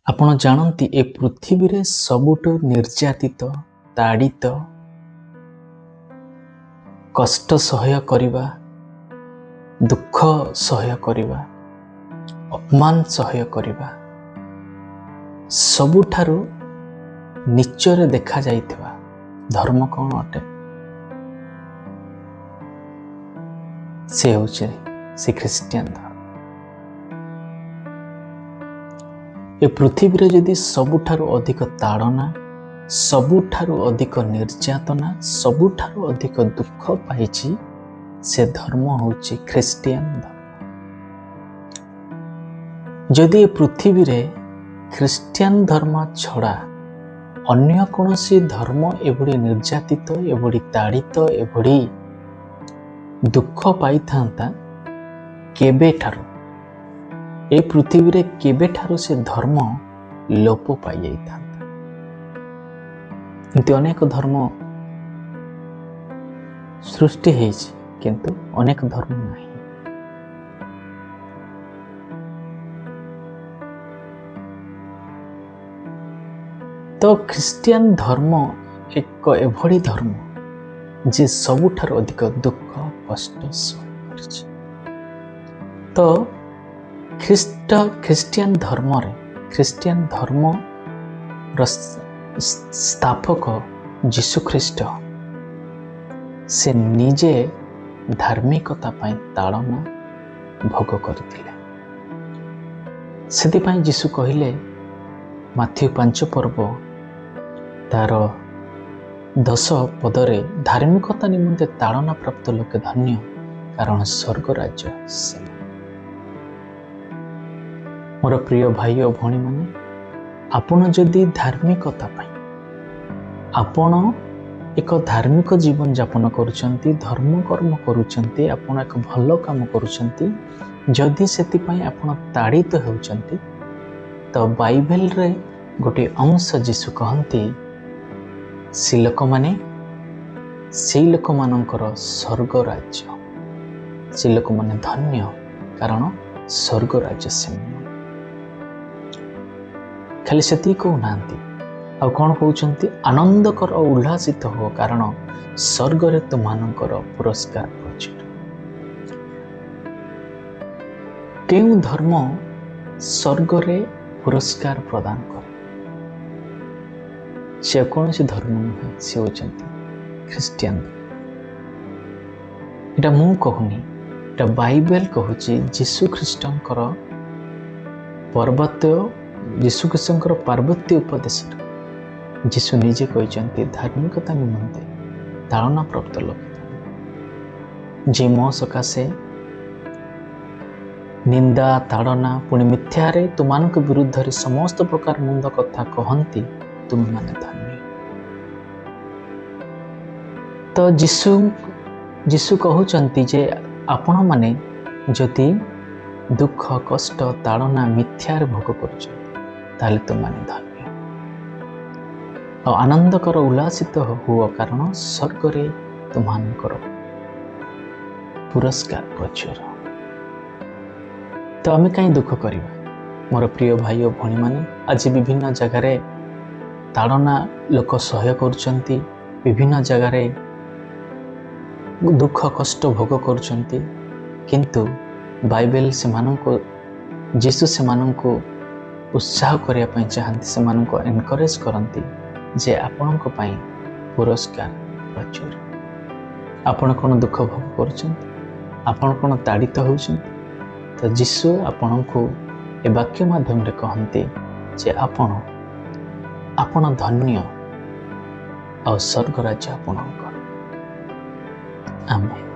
ଆପଣ ଜାଣନ୍ତି, ଏ ପୃଥିବୀରେ ସବୁଠୁ ନିର୍ଯାତିତ, ତାଡ଼ିତ, କଷ୍ଟ ସହ୍ୟ କରିବା, ଦୁଃଖ ସହ୍ୟ କରିବା, ଅପମାନ ସହ୍ୟ କରିବା, ସବୁଠାରୁ ନିଚରେ ଦେଖାଯାଇଥିବା ଧର୍ମ କ'ଣ ଅଟେ? ସେ ହେଉଛି ସେ ଖ୍ରୀଷ୍ଟିଆନ ଧର୍ମ। ଏ ପୃଥିବୀରେ ଯଦି ସବୁଠାରୁ ଅଧିକ ତାଡ଼ନା, ସବୁଠାରୁ ଅଧିକ ନିର୍ଯାତନା, ସବୁଠାରୁ ଅଧିକ ଦୁଃଖ ପାଇଛି, ସେ ଧର୍ମ ହେଉଛି ଖ୍ରୀଷ୍ଟିଆନ ଧର୍ମ। ଯଦି ଏ ପୃଥିବୀରେ ଖ୍ରୀଷ୍ଟିଆନ ଧର୍ମ ଛଡ଼ା ଅନ୍ୟ କୌଣସି ଧର୍ମ ଏଭଳି ନିର୍ଯାତିତ, ଏଭଳି ତାଡ଼ିତ, ଏଭଳି ଦୁଃଖ ପାଇଥାନ୍ତା, କେବେଠାରୁ ଏ ପୃଥିବୀରେ କେବେଠାରୁ ସେ ଧର୍ମ ଲୋପ ପାଇଯାଇଥାନ୍ତା। ଏମିତି ଅନେକ ଧର୍ମ ସୃଷ୍ଟି ହେଇଛି, କିନ୍ତୁ ଅନେକ ଧର୍ମ ନାହିଁ। ତ ଖ୍ରୀଷ୍ଟିଆନ ଧର୍ମ ଏକ ଏଭଳି ଧର୍ମ ଯେ ସବୁଠାରୁ ଅଧିକ ଦୁଃଖ କଷ୍ଟ ସହ୍ୟ କରିଛି। ତ ଖ୍ରୀଷ୍ଟିଆନ ଧର୍ମରେ, ଖ୍ରୀଷ୍ଟିଆନ ଧର୍ମର ସ୍ଥାପକ ଯୀଶୁଖ୍ରୀଷ୍ଟ ସେ ନିଜେ ଧାର୍ମିକତା ପାଇଁ ତାଡ଼ନା ଭୋଗ କରିଥିଲେ। ସେଥିପାଇଁ ଯୀଶୁ କହିଲେ, ମାଥିଉ 5 ପର୍ବ ତାର 10 ପଦରେ, ଧାର୍ମିକତା ନିମନ୍ତେ ତାଡ଼ନା ପ୍ରାପ୍ତ ଲୋକେ ଧନ୍ୟ, କାରଣ ସ୍ୱର୍ଗ ରାଜ୍ୟ ସେମାନେ। ମୋର ପ୍ରିୟ ଭାଇ ଓ ଭଉଣୀମାନେ, ଆପଣ ଯଦି ଧାର୍ମିକତା ପାଇଁ ଆପଣ ଏକ ଧାର୍ମିକ ଜୀବନ ଯାପନ କରୁଛନ୍ତି, ଧର୍ମ କର୍ମ କରୁଛନ୍ତି, ଆପଣ ଏକ ଭଲ କାମ କରୁଛନ୍ତି, ଯଦି ସେଥିପାଇଁ ଆପଣ ତାଡ଼ିତ ହେଉଛନ୍ତି, ତ ବାଇବେଲରେ ଗୋଟିଏ ଅଂଶ ଯୀଶୁ କହନ୍ତି, ସେ ଲୋକମାନେ, ସେଇ ଲୋକମାନଙ୍କର ସ୍ୱର୍ଗ ରାଜ୍ୟ, ସେ ଲୋକମାନେ ଧନ୍ୟ, କାରଣ ସ୍ୱର୍ଗ ରାଜ୍ୟ ସେମାନେ। ଖାଲି ସେତିକି କହୁନାହାନ୍ତି, ଆଉ କ'ଣ କହୁଛନ୍ତି? ଆନନ୍ଦ କର ଓ ଉଲ୍ଲାସିତ ହୁଅ, କାରଣ ସ୍ୱର୍ଗରେ ତୁମମାନଙ୍କର ପୁରସ୍କାର ପ୍ରଚୁର। କେଉଁ ଧର୍ମ ସ୍ୱର୍ଗରେ ପୁରସ୍କାର ପ୍ରଦାନ କରେ? ସେ କୌଣସି ଧର୍ମ ନୁହେଁ, ସେ ହେଉଛନ୍ତି ଖ୍ରୀଷ୍ଟିଆନ। ଏଇଟା ମୁଁ କହୁନି, ଏଇଟା ବାଇବେଲ କହୁଛି। ଯୀଶୁଖ୍ରୀଷ୍ଟଙ୍କର ପର୍ବତ, ଯୀଶୁଖ୍ରୀଷ୍ଟଙ୍କର ପାର୍ବତ୍ୟ ଉପଦେଶରେ ଯୀଶୁ ନିଜେ କହିଛନ୍ତି, ଧାର୍ମିକତା ନିମନ୍ତେ ତାଡ଼ନା ପ୍ରାପ୍ତ ଲୋକ ଯେ ମୋ ସକାଶେ ନିନ୍ଦା, ତାଡ଼ନା, ପୁଣି ମିଥ୍ୟାରେ ତୁମମାନଙ୍କ ବିରୁଦ୍ଧରେ ସମସ୍ତ ପ୍ରକାର ମନ୍ଦ କଥା କହନ୍ତି, ତୁମେମାନେ ଧନ୍ୟ। ତ ଯୀଶୁ କହୁଛନ୍ତି ଯେ ଆପଣମାନେ ଯଦି ଦୁଃଖ, କଷ୍ଟ, ତାଡ଼ନା, ମିଥ୍ୟାରେ ଭୋଗ କରୁଛନ୍ତି, ତାହେଲେ ତୁମମାନେ ଧନ୍ୟ। ଆଉ ଆନନ୍ଦ କର, ଉଲ୍ଲାସିତ ହୁଅ, କାରଣ ସ୍ୱର୍ଗରେ ତୁମମାନଙ୍କର ପୁରସ୍କାର ପ୍ରଚୁର। ତ ଆମେ କାହିଁ ଦୁଃଖ କରିବା? ମୋର ପ୍ରିୟ ଭାଇ ଓ ଭଉଣୀମାନେ, ଆଜି ବିଭିନ୍ନ ଜାଗାରେ ତାଡ଼ନା ଲୋକ ସହ୍ୟ କରୁଛନ୍ତି, ବିଭିନ୍ନ ଜାଗାରେ ଦୁଃଖ କଷ୍ଟ ଭୋଗ କରୁଛନ୍ତି, କିନ୍ତୁ ବାଇବେଲ ସେମାନଙ୍କୁ, ଯୀଶୁ ସେମାନଙ୍କୁ ଉତ୍ସାହ କରିବା ପାଇଁ ଚାହାନ୍ତି, ସେମାନଙ୍କୁ ଏନକରେଜ କରନ୍ତି ଯେ ଆପଣଙ୍କ ପାଇଁ ପୁରସ୍କାର ପ୍ରଚୁର। ଆପଣ କ'ଣ ଦୁଃଖ ଭୋଗ କରୁଛନ୍ତି? ଆପଣ କ'ଣ ତାଡ଼ିତ ହେଉଛନ୍ତି? ତ ଯୀଶୁ ଆପଣଙ୍କୁ ଏ ବାକ୍ୟ ମାଧ୍ୟମରେ କହନ୍ତି ଯେ ଆପଣ ଧନ୍ୟ ଆଉ ସ୍ୱର୍ଗ ରାଜ୍ୟ ଆପଣଙ୍କର। ଆମେନ୍।